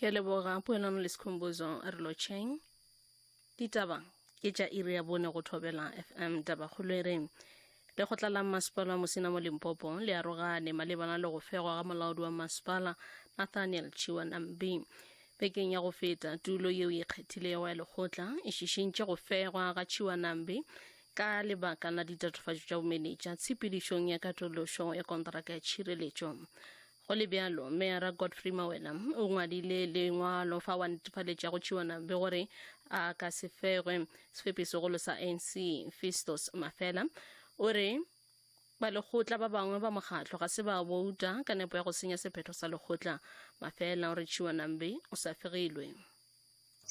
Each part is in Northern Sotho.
Ke a leboga poelano le Sekhumbuzo re lotšheng. Ditaba ke tša iri ya bone go Thobela FM. Tabakgolo e re lekgotla la mmasepala wa Mosina mo Limpopo le arogane malebana le go fegwa ga molaodi wa mmasepala Nathaniel Chiwanambi. Bekeng ya go feta, tulo yeo e ikgethilego ya lekgotla e šišintše go fegwa ga Chiwanambi ka lebaka la ditatofatšo tša bomenetša tshepedišong ya katološo ya kontraka ya tšhireletšo. Go le bjalo, Meyara Godfrey Mawela o ngwadile lengwalo fa wa netefaletšago Chiwanambi gore a ka se fegwe. Sefepi-segolo sa ANC Festus Mafela o re balekgotla ba bangwe ba mokgatlo ga se ba bouta ka nepo ya go senya sephetho sa lekgotla. Mafela o re Chiwanambi o sa fegilwe.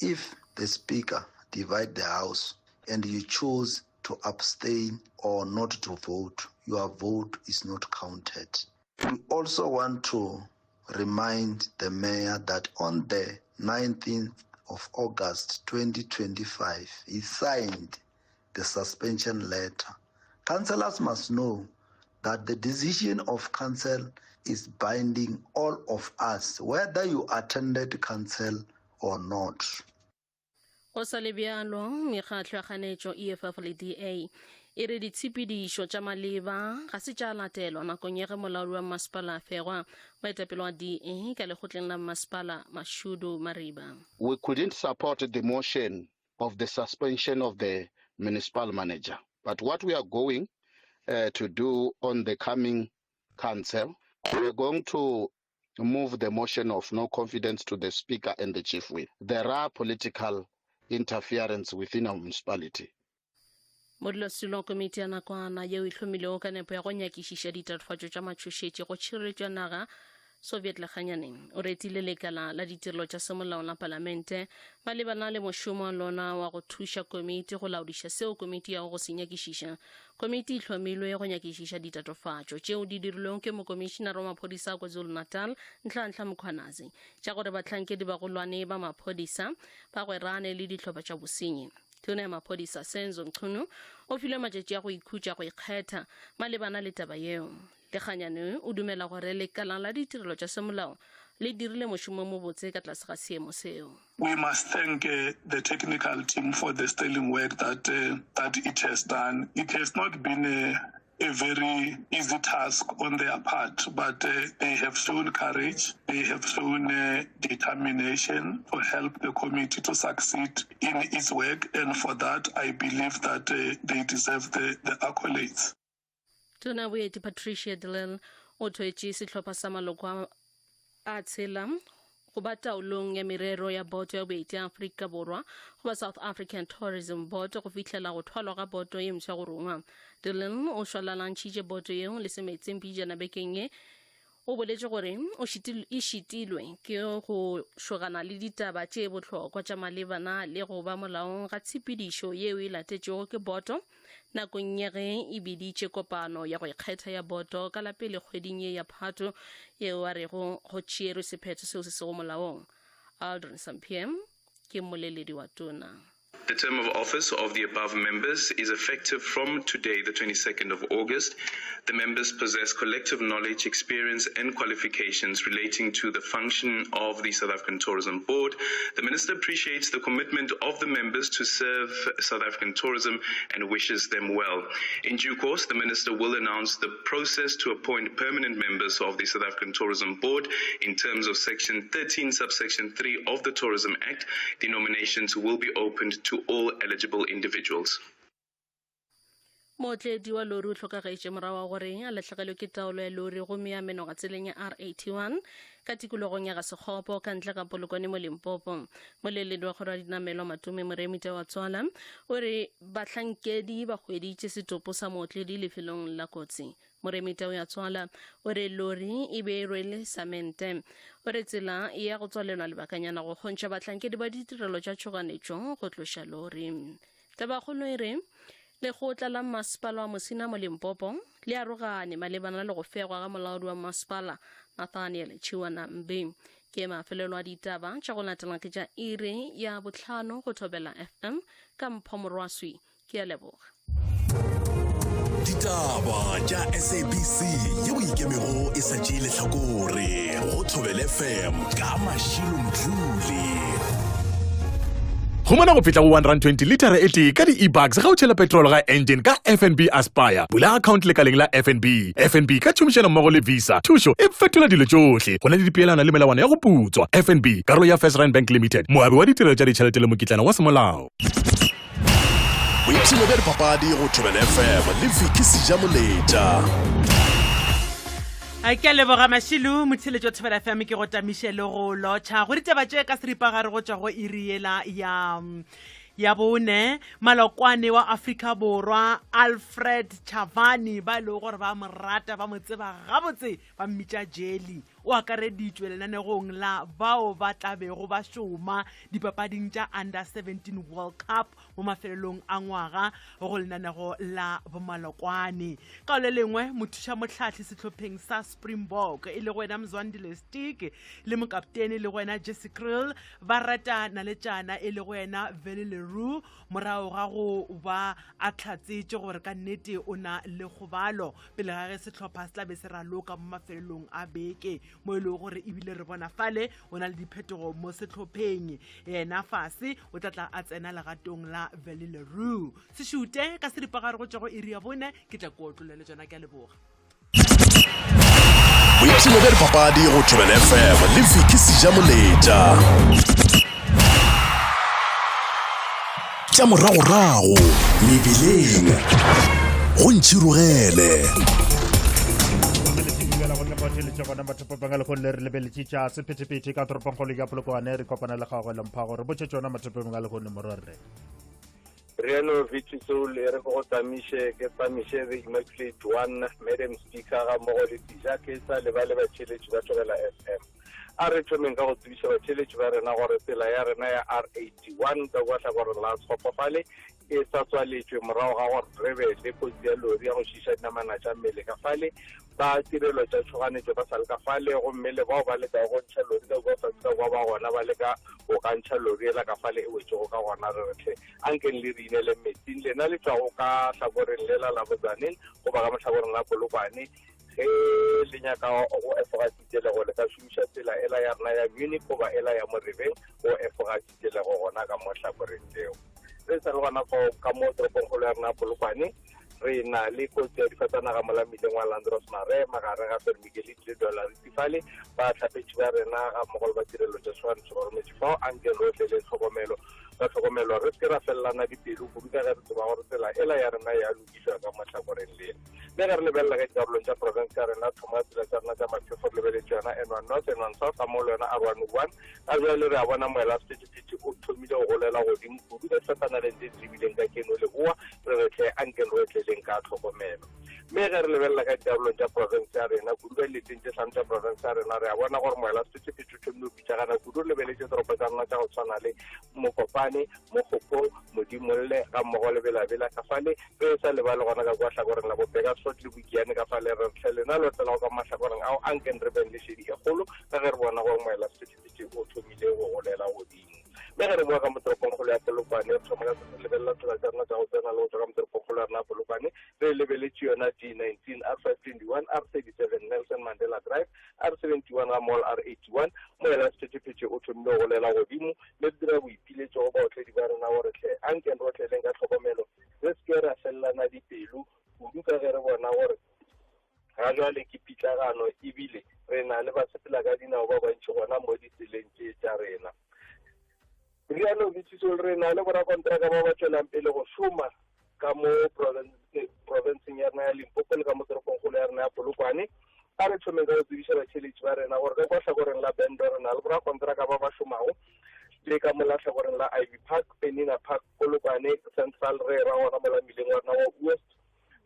If the speaker divide the house and you choose to abstain or not to vote, your vote is not counted. We also want to remind the mayor that on the 19th of August 2025, he signed the suspension letter. Councillors must know that the decision of council is binding all of us, whether you attended council or not. Go sa le bjalo, mekgatlo ya kganetšo EFF le DA e re ditshepedišo tša maleba ga se tša latelwa nakong ya ge molaodi wa mmasepala a fegwa. Moetapele wa DA ka lekgotleng la mmasepala Mashudu Mariba. We couldn't support the motion of the suspension of the municipal manager. But what we are going uh, to do on the coming council, we're going to move the motion of no confidence to the speaker and the chief whip. There are political interference within our municipality. Modulasetulo wa komiti ya nakwana yeo e hlomilego ka nepo ya go nyakišiša ditatofatšo tša matšhošetši go tšhireletšo ya naga Soviet Lekganyane o retile lekala la ditirelo tša semolao la palamente malebana le mošomo wa lona wa go thuša komiti go laodiša seo komiti yago go se nyakišiša. Komiti e hlomilwe go nyakišiša ditatofatšo tšeo di dirilwego ke mokomišinara wa maphodisa a KwaZulu-Natal Nhlanhla Mkhwanazi tša gore bahlankedi bagolwane ba maphodisa ba gwerane le dihlopha tša bosenyi. Tona ya maphodisa Senzo Mchunu o filwe matšatši a go ikhutša go ikgetha malebana le taba yeo. Lekganyane o dumela gore lekala la ditirelo tša semolao le dirile mošomo o mobotse ka tlase ga seemo seo. We must thank uh, the technical team for the sterling work that uh, that it has done. It has not been a, a very easy task on their part, but uh, they have shown courage, they have shown uh, determination to help the committee to succeed in its work, and for that, I believe that uh, they deserve the, the accolades. Tona Boeti Patricia de Lille o thwetše sehlopha sa maloko a tshela go ba taolong ya merero ya boto ya boeti ya Afrika Borwa goba South African Tourism Board go fihlela go thwalwa ga boto ye mpsha go rungwa. De Lille o šwalalantšhitše boto yeo le semetseng pijana bekeng ye O boletše gore o e šitilwe ke go šogana le ditaba tše bohlokwa tša malebana le go ba molaong ga tshepedišo yeo e latetšego ke boto nakong ya ge e biditše kopano ya go ikgetha ya boto ka la pele kgweding ye ya Phato yeo a rego go tšerwe sephetho seo se sego molaong. Aldrin Sampier ke mmoleledi wa tona. The term of office of the above members is effective from today, the 22nd of August. The members possess collective knowledge, experience, and qualifications relating to the function of the South African Tourism Board. The minister appreciates the commitment of the members to serve South African tourism and wishes them well. In due course, the minister will announce the process to appoint permanent members of the South African Tourism Board in terms of Section 13, subsection 3 of the Tourism Act. The nominations will be opened to all eligible individuals. Mootledi wa lori o hlokagetše morago wa gore a lahlegelwe ke taolo ya lori gomme ya menoga tseleng ya R81 ka tikologong ya Gasekgopo ka ntle ga Polokwane mo Limpopo. Moleledi wa kgoro ya dinamelwa Matome Moremi Tawatswala o re bahlankedi ba hweditše setopo sa mootledi lefelong la kotsi. Moremi Tauyatswala o re lori e be e rwele samente. O re tsela e ya go tswalelwa lebakanyana go kgontšha bahlankedi ba ditirelo tša tšhoganetšo go tloša lori. Tabakgolo e re lekgotla la mmasepala wa Musina mo Limpopo le arogane malebana le go fegwa ga molaodi wa mmasepala Nathaniel Chiwana Mbe. Ke mafelelo a ditaba tša go latela ke tša iri ya bohlano go Thobela FM ka Mpho Morwaswi. Ke a leboga. Ditaba tša SABC yeo ikemego e sa tšee lehlakore go Thobela FM ka Mashilo Mdluli. Humana go fihla go R120 litara e tee ka di-e-bucks ga o tšhela petrol ga engine ka FNB Aspire. Bula account lekaleng la FNB. FNB ka tšhomišano mmogo le Visa. Thušo e fetola dilo tšohle. Go na le dipeelano le melawana ya go putswa. FNB, karolo ya First Rand Bank Limited, moabi wa ditirelo tša ditšhelete le mokitlana wa semolao. Boipshino bja dipapadi go Thobela FM le Vicky Sejamoletša. Ke a leboga Mašilu motheletši wa Thobela FM ke go tamiše le go lotšha go ditaba tše ka seripagare go tšwa go iri yela ya ya bone malokwane wa Afrika Borwa Alfred Chavani ba e lego gore ba mo rata ba mo tseba gabotse ba mmitša Jelly o akareditšwe lenanegong la bao ba tlabego ba šoma dipapading tša Under 17 World Cup mo mafelelong a ngwaga go lenanego la bomalokwane. Ka le lengwe, mothuša mohlahli sehlopheng sa Springbok e lego wena Mzwandile Stick le mokaptene e lego wena Jesse Kriel ba reta naletšana e lego wena Vele Leroux morago ga go ba a hlatsetše gore ka nnete o na le kgobalo pele ga ge sehlopha se tla be se raloka mo mafelelong a beke mo e lego gore ebile re bona fale o na le diphetogo mo sehlopheng yena fase o tla tla a tsena legatong la Valley Leroux se šute ka seripagare go tšwa go iri ya bone ke tla ko otlolele tsona ke a leboga. Boipshino bja dipapadi go Thobela FM le Vicky Sejamoletša. Tša moragorago mebileng go ntšhirogele. Gona mathopopeng a lekgong le re lebeletše tša sephethephethe ka toropongkgolo ya Polokwane re kopana le gagwe Lemphago re botše tšona mathopopeng a lekgong morwarre. Riano Vici Soul e re go tamiše ke tamiše the Immaculate One Madam Speaker ga mmogo le Tija ke sa lebale batšheletši ba Thobela FM. A re thomeng ka go tsebiša batšheletši ba rena gore tsela ya rena ya R81 ka kwa hlakoreng la Tshopofale e sa tswaletšwe morago ga gore re be le kotsi ya lori ya go šiša dinamana tša mmele ka fale. Ba tirelo tša tšhoganetšo ba sa le ka fale gomme le bao ba lekago go ntšha lori ka kua fase ka kua ba gona ba leka go ka ntšha lori ela ka fale e wetšego ka gona. Re re hle ankeng le re inele metsing lena le tšwago ka hlakoreng lela la Botsaneng goba ka mohlakoreng la Polokwane. Ge le nyaka go efoga tšitelego le ka šomiša tsela ela ya rena ya Munich goba ela ya Morebeng go efoga tšitelego gona ka mo hlakoreng leo. Re sa le gona fao ka mo toropongkgolo ya rena ya Polokwane re na le kotsi ya difatanaga mola mmileng wa Landros Mare magareng ga Vermigelit le Dollariti fale. Bahlapetši ba rena ga mmogo le ba tirelo tša tshoganyetšo ba rometše fao. Anke rohle le tlhokomelo ka tlhokomelo re se ke ra felelana dipelo kudu ka ge re tseba gore tsela ela ya rena ya lokišwa ka mohlakoreng lela. Mme ge re lebelela ka dikarolong tša profense ya rena, thoma tsela tša rena tša maphefo re lebeletše yona N1 North, N1 South ga mmogo le yona R101. Ga bjale re a bona moela wa sephethephethe o thomile go golela godimo kudu ka difatanaleng tše di lebileng ka keno leboa, re re hle anke re otleleng ka tlhokomelo. Mme ge re lebelela ka dikarolong tša profense ya rena, kudu ka dileteng tše hlano tša profense ya rena, re a bona gore moela wa sephethephethe o thomile go pitšagana kudu. Re lebeletše toropo tša rena tša go tshwana le Mokopane, Mokgopong, Modimolle ga mmogo le Belabela ka fale, re sa lebale gona ka kwa hlakoreng la bo Burgersfort le Bokiane ka fale, re re hle lena lo tlelago ka mahlakoreng ao anken re beng le šedi e kgolo ka ge re bona gore moela sephethephethe o thomile go golela godimo. Mme ge re boa ka mo toropongkgolo ya Polokwane, re thoma ka go lebelela tsela tša rena tša go tsena le go tšwa ka mo toropongkgolo ya rena ya Polokwane, re lebeletše yona D19, R521, R37, Nelson Mandela Drive, R71 ga mmogo le R81. Moela sephethephethe o thomile go golela godimo mme re dira boipiletšo go baotledi ba rena gore hle anken re otleleng ka tlhokomelo, re se ke ra felelana dipelo kudu ka ge re bona gore ga jwale ke pitlagano ebile re na le basepela ka dinao ba bantši gona mo ditseleng tše tša rena. Rialo Vitsisol, re na le borakontraka ba ba tšwelang pele go šoma ka mo profenseng ya rena ya Limpopo le ka mo toropongkgolo ya rena ya Polokwane. A re thomeng ka go tsebiša batheeletši ba rena gore ka kwa hlakoreng la Bendo re na le borakontraka ba ba šomago le ka mola hlakoreng la Ivy Park, Penina Park, Polokwane Central, re ra gona mola mmileng wa rena wa West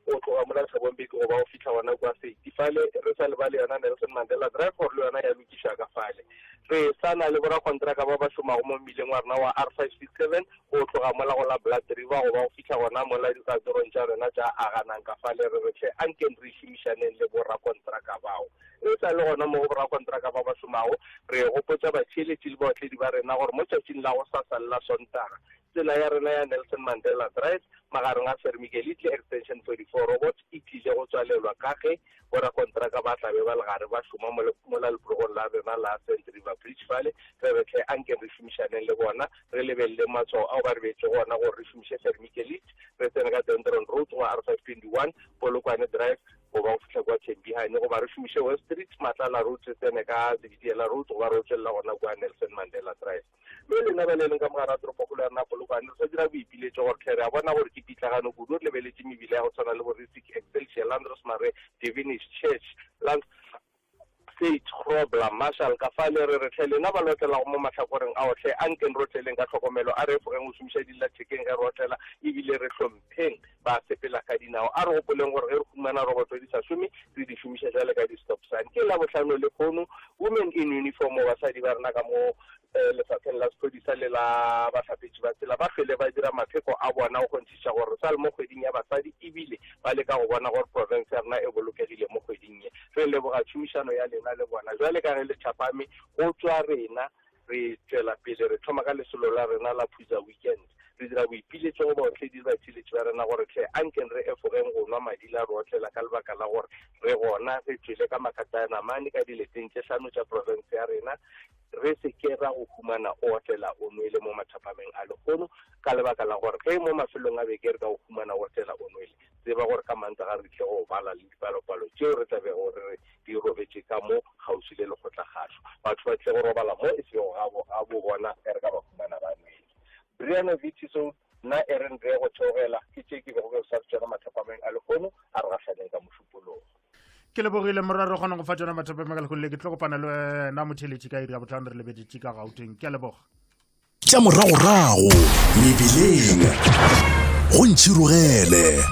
go tloga mola Thabo Mbeki go ba go fihla gona kwa Seiti fale. Re sa lebale yona Nelson Mandela Drive gore le yona ya lokišwa ka fale. Re sa na le borakontraka ba ba šomago mo mmileng wa rena wa R567 go tloga mola go la Blood River go ba go fihla gona mola dikantorong tša rena tša Aganang ka fale. Re re hle ankeng re šomišaneng le borakontraka bao. Re sa le gona mo go borakontraka ba ba šomago, re gopotša batheeletši le baotledi ba rena gore mo tšatšing la gosasa le la Sontaga, tsela ya rena ya Nelson Mandela Drive magareng a Vermicellite le Extension 44 Robot e tlile go tswalelwa ka ge borakontraka ba tla be ba le gare ba šoma mola lebrogong la rena la Sand River Bridge fale. Re re hle anke re šomišaneng le bona, re lebelele matshwao ao ba re beetšego ona gore re šomiše Vermicellite, re tsene ka Dendron Road goba R521, Polokwane Drive, goba go fihla kua Thembihane, goba re šomiše West Street, Matlala Road, re tsene ka Zebediela Road, goba re tšwelela gona kua Nelson Mandela Drive. Mme lena ba le leng ka mogare ga toropokgolo ya rena Polokwane, re sa dira boipiletšo gore tlhe re a bona gore ke pitlagano kudu, re lebeletše mebila ya go tshwana le bo Rissik, Excelsior, Landros Marais, Divinish Church, Land State, Grobler, Marshall, ka fale re re tlhe lena ba le otlelago mo mahlakoreng ao tlhe a nkeng re otleleng ka tlhokomelo, a re efogeng go šomiša dillathekeng ge re otlela ebile re hlompheng ba sepela ka dinao. A re gopoleng gore ge re humana roboto di sa šome, re di šomiša jwale ka di-stop sign. Ke Labohlano lehono, Women in Uniform, basadi ba rena ka mo eh, lefapheng la sephodisa le la bahlapetši ba tsela ba hlwele ba dira mapheko a bona go kgonthiša gore re sa le mo kgweding ya basadi ebile ba leka go bona gore profense ya rena e bolokegile mo kgweding ye. Re leboga tšhomišano ya lena le bona. Jwale ka ge le thapame go tšwa rena re tšwela pele re thoma ka lesolo la rena la Phuza Weekend. Re dira boipiletšo go baotledi le batheeletši ba rena gore hle ankeng re efogeng go nwa madila re otlela ka lebaka la gore re gona re tšwele ka makataanamane ka dileteng tše hlano tša profense ya rena. Re se ke ra go humana o otlela o nwele mo mathapameng a lehono ka lebaka la gore ge mo mafelong a beke re ka go humana o otlela o nwele, tseba gore ka Mantaga re tlile go bala le dipalopalo tšeo re tla bego re re di robetše ka mo kgauswi le lekgotlakgašo. Batho ba tlile go robala mo e sego gabo gabo bona ge re ka ba humana ba nwele. Brian Ovitiso, Nna Erin re ye go theogela, ke tše ke bego ke sa tšona mathapameng a lehono, a re gahlaneng ka Mošupologo. Ke lebogile morero kgona go fa tšona mathapameng a lehono le ke tlo kopana le wena motheletši ka iri ya botlhano re lebeditše ka Gauteng. Ke a leboga. Tša moragorago mebileng go ntšhirogele.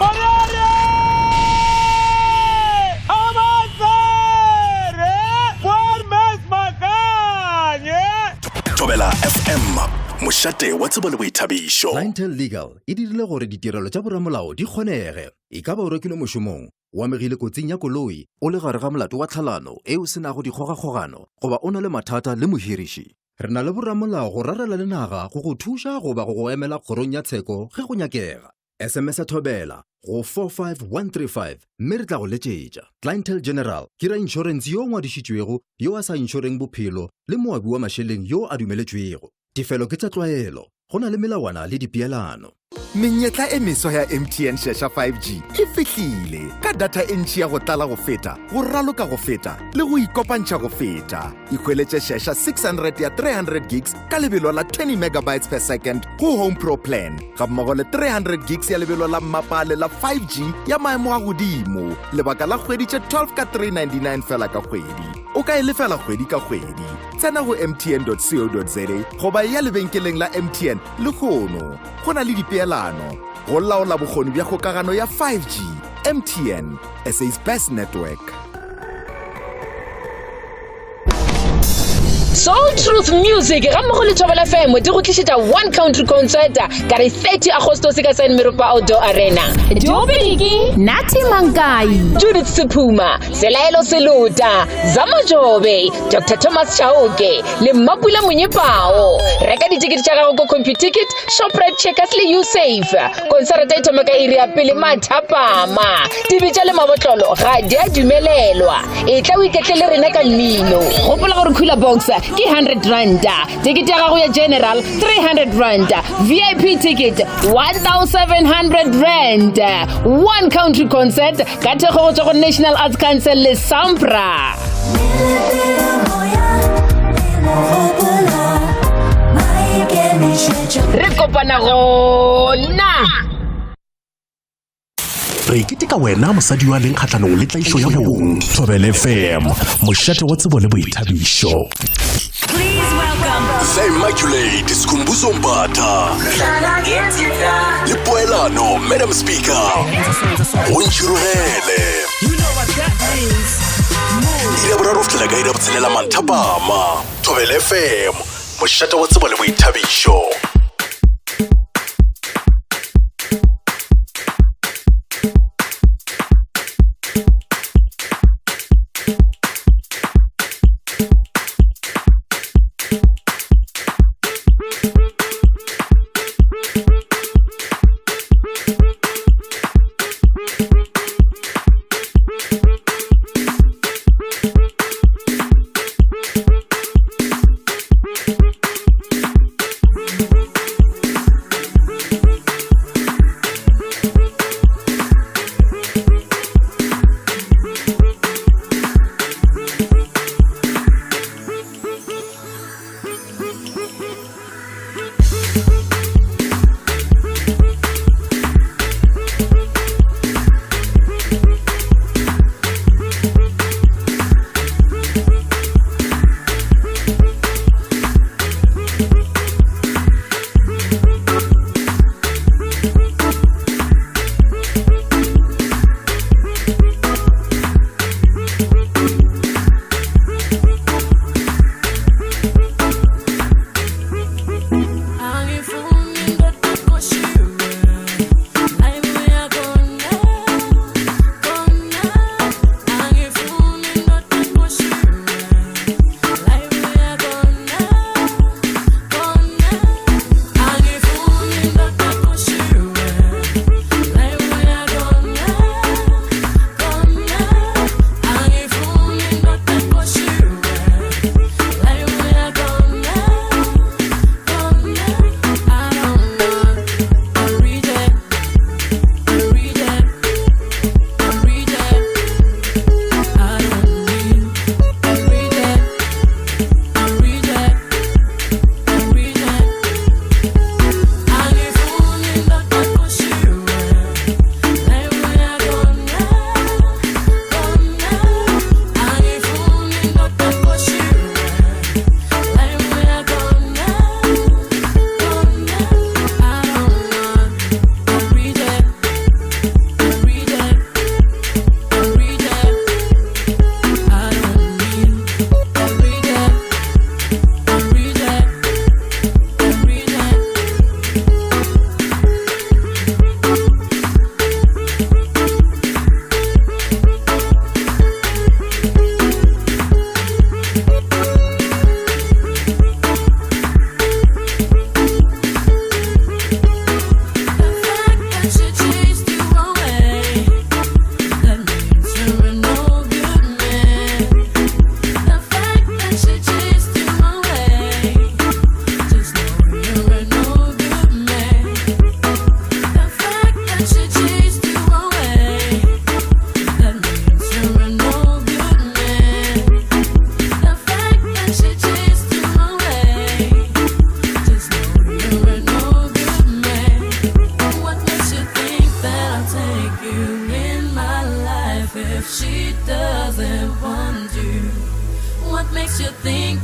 Thobela FM, mošate wa tsebo le boithabišo. Clientele Legal e dirile gore ditirelo tša boramolao di kgonege. E ka ba o rekilwe mošomong, o amegile kotsing ya koloi, o le gare ga molato wa tlhalano e o se nago dikgogakgogano goba o na le mathata le mohiriši. Re na le boramolao go rarela le naga go go thuša goba go go emela kgorong ya tsheko ge go nyakega. SMS Thobela go 45135 mme re tla go letšetša. Clientele General ke rainšorense yo ngwadišitšwego yo a sa inšoreng bophelo le moabi wa mašeleng yo a dumeletšwego. Tefelo ke tša tlwaelo, go na le melawana le dipeelano. Menyetla e meswa ya MTN Shesha 5G e fihlile ka data e ntši ya go tlala go feta, go raloka go feta le go ikopantšha go feta. Ikhweletše Shesha 600 ya 300 gigs ka lebelo la 20 megabytes per second go Home Pro Plan, gammogo le 300 gigs ya lebelo la mmapale la 5G ya maemo a godimo lebaka la kgwedi tše 12 ka 399 fela ka kgwedi. O ka e lefela kgwedi ka kgwedi. Tsena go mtn.co.za goba eya lebenkeleng la MTN lehono. Go na le dipeelano go laola bokgoni bja kgokagano ya 5G. MTN, SA's best network. Soul Truth Music ga mmogo le Thobela FM di go tlišetša One Country Concert ka re 30 Agostose ka San Meropa Outdoor Arena. Diopedi ke Nathi Mankai, Judith Sephuma, Selaelo Selota, Zama Jobe, Dr Thomas Chauke le Mmapula Monyepao. Reka ditikete tša gago ko Computicket, Shoprite Checkers le Usave. Konsarata e thoma ka iri ya pele mathapama. Dibetša le mabotlolo ga di a dumelelwa. E tla o iketle le rena ka mmino. Gopola gore cooler box ke 100 ranta. Tekete ya gago ya general 300 ranta. VIP ticket 1700 rand. One country concert ka thekgo go tswa go National Arts Council le Sampra. Re kopana gona. Re keteka wena mosadi yo a leng kgahlanong le tlaišo ya bong. Thobela FM, mošate wa tsebo le boithabišo. The Immaculate Skhumbuzo Mbatha le Poelano Madam Speaker go ntšhirogele iri ya boraro go fihlela ka iri ya botshelela manthapama. Thobela FM, mošate wa tsebo le boithabišo.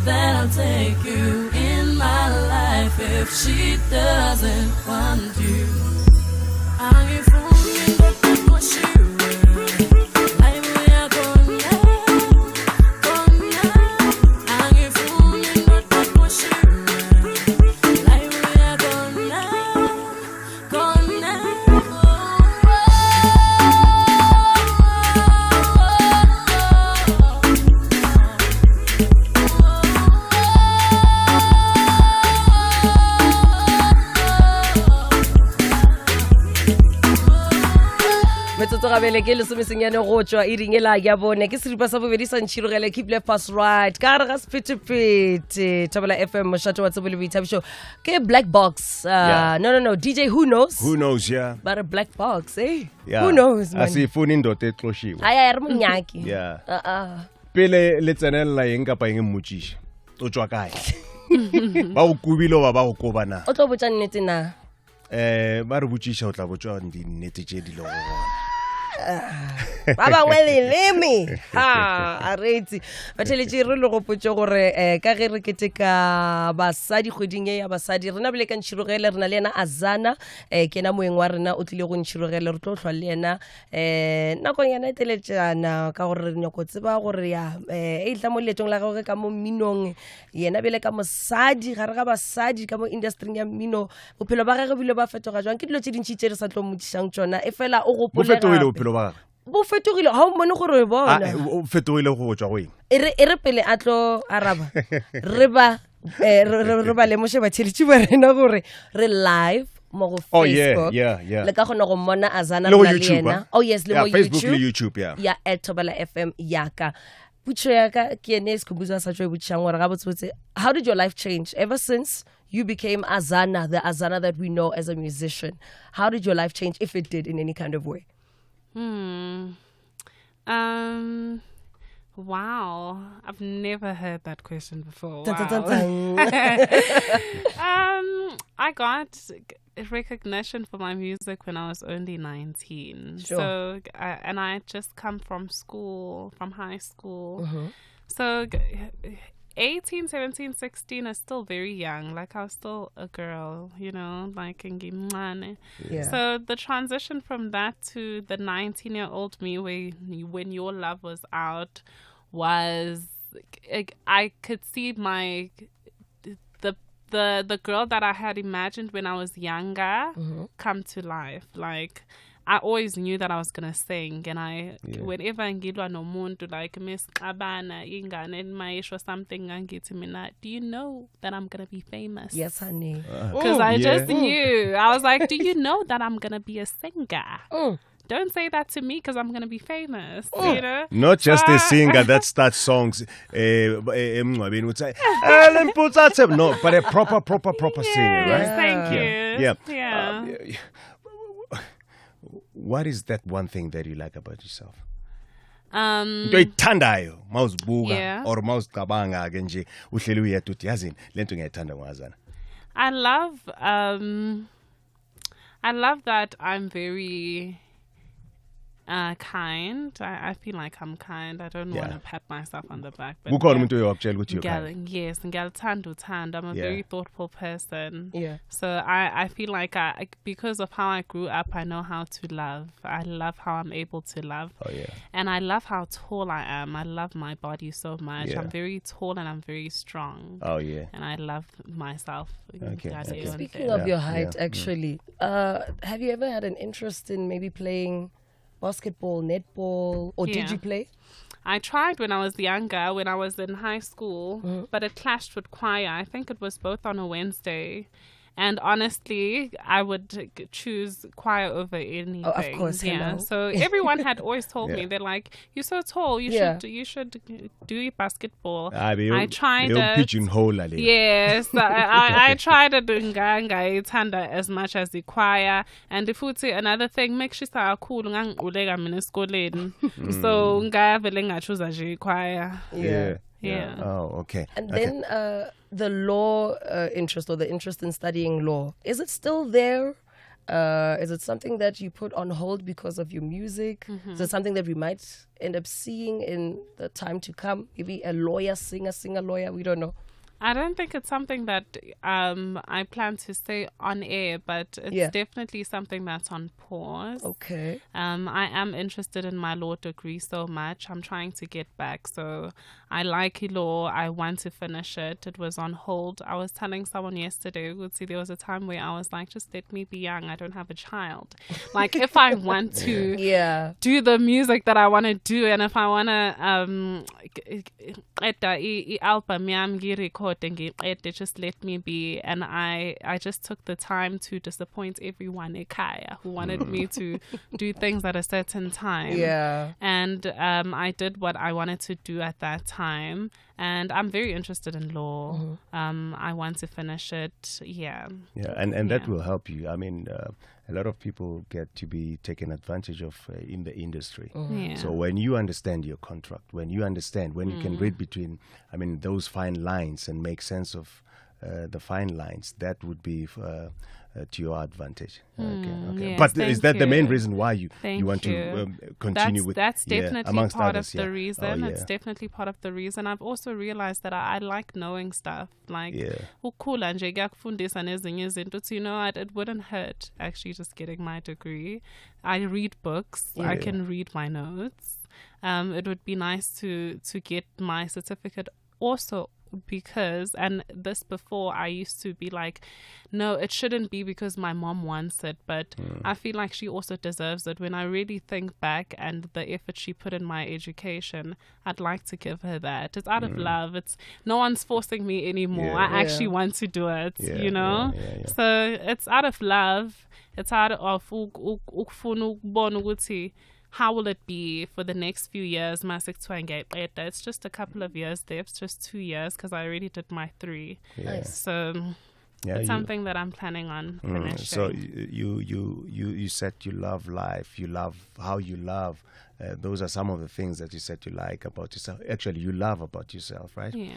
that I'll take you in my life if she doesn't want you. Angifuni indoda exoshiwe, la ibuya khona, khona. Angifuni indoda exoshiwe, la ibuya khona, khona. Metsotso gabele ke lesomesenyane go tšwa iring ela ya bone ke seripa sa bobedi sa ntšhirogele keep left pass right ka gare ga sephethephethe Thobela FM mošate wa tsebo le boithabišo ke black box Yeah. no no no DJ who knows Who knows, yeah. ba re black box eh Yeah. who knows man Asifuni indoda exoshiwe. Ai, ai, re monyaki Yeah. uh-uh. Pele le tsenelela eng kapa eng mmotšiše. O tšwa kae? Ba go kobile goba ba go koba na? O tlo botša nnete na? Eh, ba re botšiša o tla botšwa dinnete tše di lego gona. Ba bangwe leleme ha a reetse batheletše re le gopotse gore um ka ge re keteka basadi kgweding e ya basadi rena bile ka ntšhirogele re na le yena Azana um ke yena moeng wa rena o tlile go ntšhirogele re tlo hlwa le yena um nakong yena e teletšana ka gore re nyako tseba gore ya um e tla mo leetong la gagwe ka mo mminong yena bjale ka mosadi gare ga basadi ka mo industryng ya mmino bophelo ba gagwe bile ba fetoga jwang ke dilo tše dintši tše re sa tlo mmotšišang tšona e fela o Bo gopole fetogile gape. bophelo ba gagwe. Bo fetogile ga o mmone gore o e Ah, bona eh, o fetogile go tšwa go eng? e re e re pele a tlo araba re ba eh, re re- re ba lemoše batheletši ba rena gore re live mo go Oh, yeah, Facebook yeah, yeah. le ka kgona go mmona Azana Le go rena le YouTube, yena ah? oh yes le Yeah, mo Facebook le YouTube YouTube, yeah. ya at Thobela FM yaka putšo ya ka ke ene e Sekhumbuzo a sa tšo e botšišang gore gabotsebotse how did your life change ever since you became Azana, the Azana that we know as a musician? How did your life change, if it did, in any kind of way? Wow. I've never heard that question before. Dun, dun, dun, Wow. dun. I got recognition for my music when I was only 19. Sure. And I had just come from school, from high school. Mm-hmm. So 18, 17, 16 is still very young. I was still a girl, in Gimane. Yeah. So the transition from that to the 19-year-old me, when Your Love was out, was I could see the girl that I had imagined when I was younger Mm-hmm. come to life. I always knew that I was going to sing, and Yeah. whenever ngilwa nomuntu, like Miss Qabana, ingane maisho or something, ngangithi mina, do you know that I'm going to be famous? Yes, honey. Because I Yeah. just knew. I was like, do you know that I'm going to be a singer? Don't say that to me because I'm going to be famous, you know? Not just a singer that starts songs, emngcwabeni uthi, le mputsa tse-" No, but a proper, proper, proper singer, Yes, right? thank Yeah. you. Yeah. Yeah. What is that one thing that you like about yourself? Into oyithandayo mawuzibuka Yeah. or mawuzicabanga ke nje uhleli uyedwa uthi yazini lento ngiyayithanda ngoAzana. I love that I'm very kind. I feel like I'm kind. I don't Yeah. want to pat myself on the back. But Kukhona umuntu oye wakutshela ukuthi you're kind. Yes, ngiyaluthanda uthando. I'm a Yeah. very thoughtful person. Yeah. So I feel like because of how I grew up, I know how to love. I love how I'm able to love. Oh, yeah. And I love how tall I am. I love my body so much. Yeah. I'm very tall and I'm very strong. Oh, yeah. And I love myself. Okay, Ngiyale okay. yonke. Speaking of Yeah, your height, yeah, actually, have you ever had an interest in maybe playing basketball, netball, or did Yeah. you play? I tried when I was younger, when I was in high school, Mm-hmm. but it clashed with choir. I think it was both on a Wednesday. And honestly, I would choose choir over anything. Oh, of course, Yeah. hello. So everyone had always told me, Yeah. they're like, you're so tall, Yeah. you should do basketball. Ah, I tried beyo it. pigeonhole leyo. Yes, I tried it ngayithanda as much as the choir. And futhi another thing, mekushisa kakhulu ngangiquleka mina esikoleni. So ngavele ngachuza nje choir. Yeah. Yeah. Oh, okay. And Okay. then the law interest, or the interest in studying law, is it still there? Is it something that you put on hold because of your music? Mhm. Is it something that we might end up seeing in the time to come? Maybe a lawyer, singer, singer, lawyer. We don't know. I don't think it's something that I plan to say on air, but it's Yeah. definitely something that's on pause. Okay. I am interested in my law degree so much. I'm trying to get back. So I like law. I want to finish it. It was on hold. I was telling someone yesterday, see, there was a time where I was like, just let me be young. I don't have a child. Like, if I want to Yeah. do the music that I want to do, and if I want to qeda i-album yami ngiyirekhode ngiyiqede, just let me be. And I just took the time to disappoint everyone ekhaya who wanted me to do things at a certain time. Yeah. And I did what I wanted to do at that time. And I'm very interested in law. Mm-hmm. I want to finish it. Yeah. Yeah, and that Yeah. will help you. I mean, a lot of people get to be taken advantage of in the industry. Mhm. Yeah. So when you understand your contract, when you understand, when you can Mm. read between, I mean, those fine lines and make sense of the fine lines, that would be to your advantage. Okay, okay. Yes, But is thank that the main you. reason why you, Thank you want you. to continue that's, with? That's yeah, definitely amongst part others, of the yeah. reason. Oh, It's yeah. definitely part of the reason. I've also realized that I like knowing stuff. Like Yeah. ukukhula nje kuyakufundisa nezinye izinto ukuthi, you know what, it wouldn't hurt actually just getting my degree. I read books. I Yeah. can read my notes. It would be nice to get my certificate also, because, and this before, I used to be like, no, it shouldn't be because my mom wants it, but I feel like she also deserves it. When I really think back and the effort she put in my education, I'd like to give her that. It's out of love. It's no one's forcing me anymore. Yeah. I actually Yeah. want to do it, Yeah, you know? yeah, yeah, yeah. So it's out of love. It's out of ukufuna ukubona ukuthi how will it be for the next few years? Mase kuthiwa ngiyayiqeda. It's just a couple of years there. It's just 2 years because I already did my 3. Yeah. Nice. So Yeah, it's you- something that I'm planning on finishing. So you said you love life, you love how you love. Those are some of the things that you said you like about yourself. Actually, you love about yourself, right? Yeah.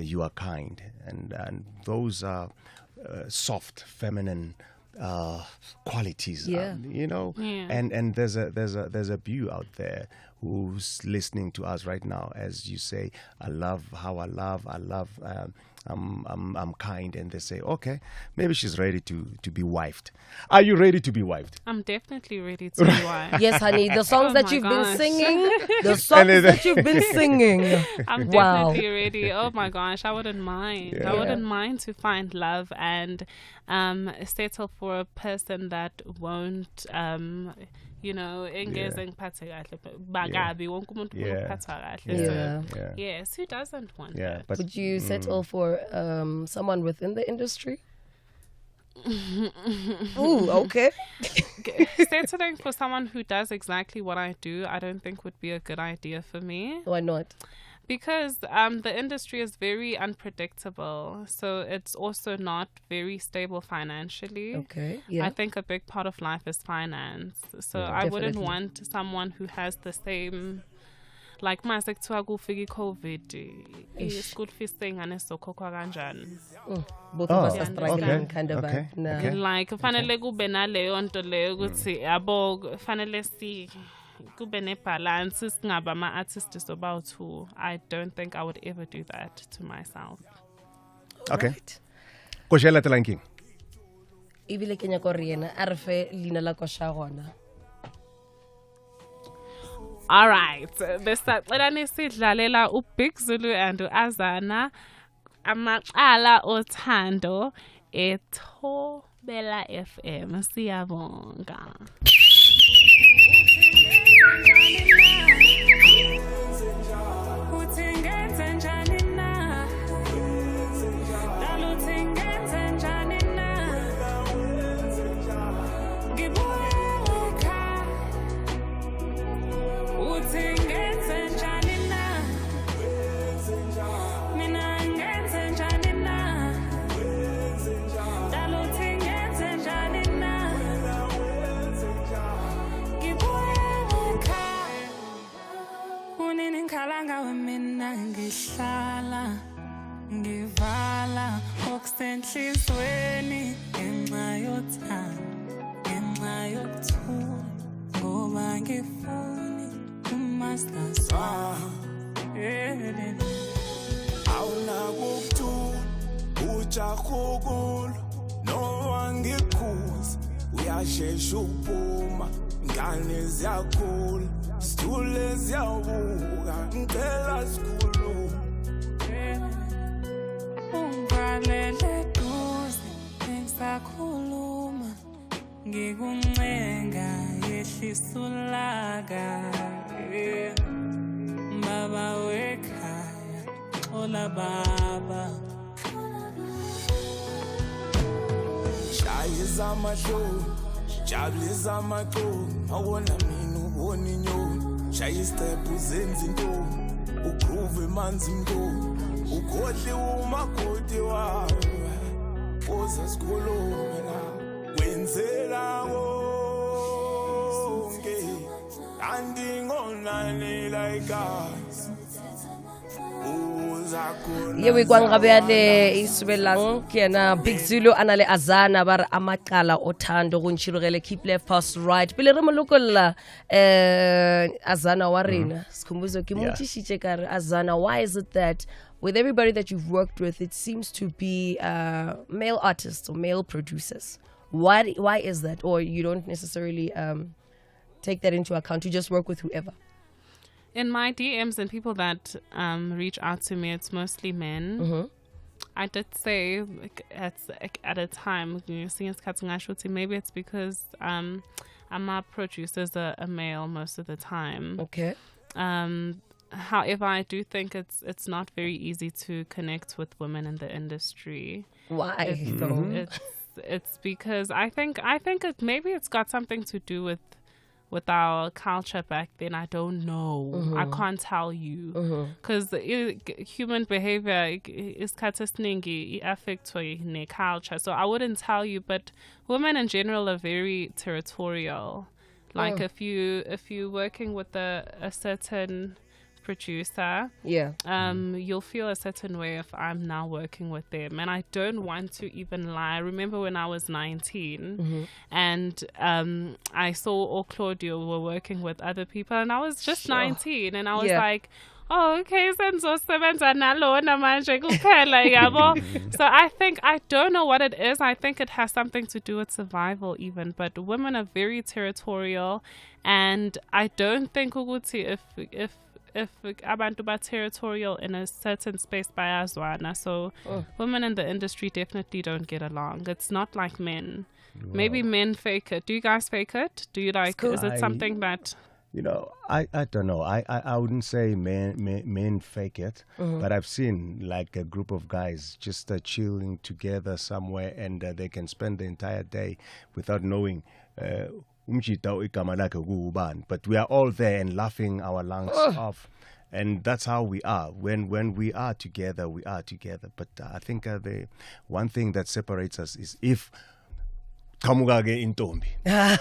You are kind, and those are soft, feminine qualities. Yeah. You know. Yeah. And there's a view out there who's listening to us right now as you say, I love how I love, I'm kind, and they say, okay, maybe she's ready to be wifed. Are you ready to be wifed? I'm definitely ready to be wifed. Yes, honey. The songs Oh that my you've been gosh. singing, the songs then- that you've been singing. I'm Wow. definitely ready. Oh my gosh, I wouldn't mind. Yeah. I wouldn't mind to find love and settle for a person that won't, you know, engeze ngiphathe kahle, bakabi, wonke umuntu ufuna Yeah. ukuphathwa kahle. Yeah. So, Yeah. yes, who doesn't want Yeah, that? but Would you settle for someone within the industry? Ooh, okay. Settling for someone who does exactly what I do, I don't think would be a good idea for me. Why not? Because the industry is very unpredictable, so it's also not very stable financially. Okay, yeah. I think a big part of life is finance. So I wouldn't Definitely. want someone who has the same, like mase kuthiwa kufika i-COVID, i-school fees seyingane sizokhokhwa kanjani. Both of us Oh, are struggling, okay, kind of. okay, nah. okay. Like fanele kube naleyo nto leyo ukuthi yabo fanele si kube ne-balance, singaba ama-artist sobawu-two. I don't think I would ever do that to myself. Okay. Right. Koša e latelang keng? Ebile ke nyaka gore yena a re fe leina la koša gona. All right. Besacela nisidlalela uBig Zulu and uAzana amacala othando eThobela FM. Siyabonga. Uthi ngenze njani na? Dala uthi ngenze njani na? Ngibuye ekhaya. Uthi ngenze njani na? Mina ngenze njani na? Dala uthi ngenze njani na? Ngibuye ekhaya. Unini ngikhala ngawe mina ngihlala ngivala okusenhlizweni ngenxa yothando ngenxa yokuthula ngoba ngifuni umasazwana awunakukuthula ujahukulu noma ngikhuza uyashesha ukuphuma ngane ziyakhula sithule ziyabuka ngicela sikhulume Ungivalele duze ngisakhuluma ngikuncenga yehlisa ulaka yeah. Baba wekhaya xola baba shayisa amahloni jabulisa amaxoki awona mina ubona inyoni shaya isitephu zenza intombi ugroove emanzi mntombi ukhohliwe umakoti wawe uze sikhulume la kwenzela konke kanti ngonanela igazi ye o ikwang gabe e subelang ke yena big zulu a na le azana ba re amaqala othando go ntšhirogele keep left pass right pele re mo lokolla um azana wa rena sekhumbuzo ke mo tšišitše ka re azana why is it that with everybody that you've worked with it seems to be uh, male artists or male producers why, why is that or you don't necessarily um, take that into account you just work with whoever In my DMs and people that um, reach out to me, it's mostly men. Mm-hmm. I did say like, at like, at a time, ngesinye isikhathi ngasho ukuthi maybe it's because um, ama producers are a male most of the time. Okay. Um, however, I do think it's it's not very easy to connect with women in the industry. Why, It's, though? Mhm. it's it's because I think I think it maybe it's got something to do with with our culture back then. I don't know. I Mhm. can't tell you Mhm. because human behavior isikhathi esiningi i-affectwa ne-culture. So I wouldn't tell you, but women in general are very territorial. Like Oh. if you if you're working with a, a certain producer, Yeah. um, you'll feel a certain way if I'm now working with them. And I don't want to even lie. I remember when I was 19 Mhm. and um, I saw all Claudio were working with other people, and I was just Sure. 19, and I was Yeah. like, oh, okay, sengizosebenza nalona manje kuphela yabo. So I think I don't know what it is. I think it has something to do with survival even, but women are very territorial and I don't think ukuthi if if if abantu ba territorial in a certain space bayazwana. So Oh. women in the industry definitely don't get along. It's not like men. Maybe men fake it. Do you guys fake it? Do you like is it I- something that You know, I, I don't know. I, I, I wouldn't say men, men, men fake it, Mhm. but I've seen like a group of guys just uh, chilling together somewhere and uh, they can spend the entire day without knowing. Uh, umjita igama lakhe kuwubani. but we are all there and laughing our lungs Oh. off. And that's how we are. When when we are together, we are together. But uh, I think uh, the one thing that separates us is if qhamuka ke intombi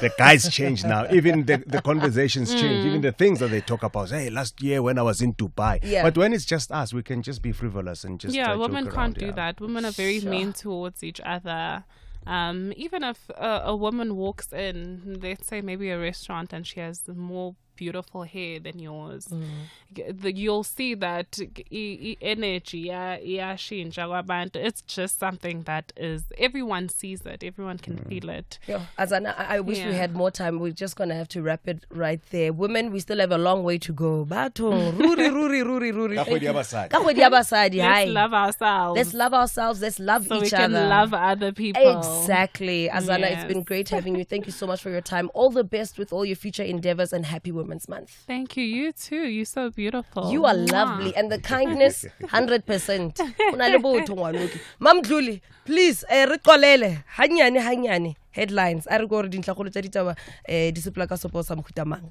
the guys change now even the, the conversations change Mm. even the things that they talk about hey last year when i was in dubai Yeah. but when it's just us we can just be frivolous and just yeah, uh, women joke can't around, do yeah. that. Women are very Sure. mean towards each other. Um, even if a, a woman walks in, let's say maybe a restaurant, and she has more beautiful hair than yours, Mm. g- the, you'll see that g- i- i- energy yeah, iyashintsha kwabantu. It's just something that is everyone sees it, everyone can feel it. Yeah, Azana, I, I wish we Yeah. had more time. We're just gonna have to wrap it right there. Women, we still have a long way to go. Bathong, ruri, ruri, ruri, ruri. Ka Thank kgwedi ya you. basadi. Ka kgwedi ya basadi, Let's hai. love ourselves. Let's love ourselves. Let's love So we each can other. love other people. Exactly. Azana, it's Yes. been great having you. Thank you so much for your time. All the best with all your future endeavors and happy Women's Month. Thank you. You too. You're so beautiful. You are Mwah. lovely and the kindness 100%. O na le botho ngwanoke. Mamdluli, please eh re qolele hanyane hanyane headlines a re ko re dintlhakgolo tsa ditaba eh di sepela ka sopo sa mohuta mang.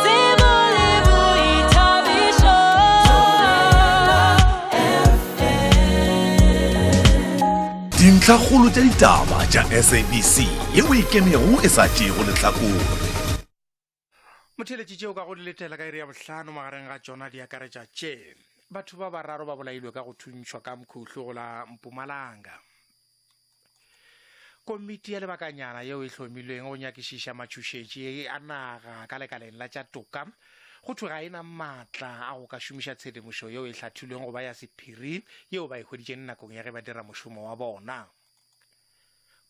Tsebo le boithabišo. Dintlhakgolo tša ditaba tša SABC yeo e ikemego e sa tšeego lehlakore. Motheeletši tšeo ka go di letela ka iri ya bohlano magareng ga tšona di akaretša tše. Batho ba bararo ba bolailwe ka go thuntšhwa ka mokhuhlu go la Mpumalanga. Komiti ya lebakanyana yeo e hlomilweng go nyakišiša matšhošetši a naga ka lekaleng la tša toka go thwe ga e na maatla a go ka šomiša tshedimošo yeo e hlathilweng go ba ya sephiri yeo ba e hweditšeng nakong ya ge ba dira mošomo wa bona.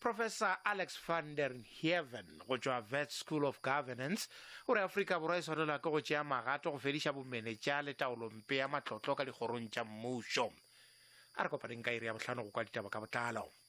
Professor Alex van der Heeven go tšwa Wits School of Governance o re Afrika Borwa e swanelwa ke go tšea magato go fediša bomenetša le taolompe ya matlotlo ka dikgorong tša mmušo. A re kopaneng ka iri ya bohlano go kwa ditaba ka botlalo.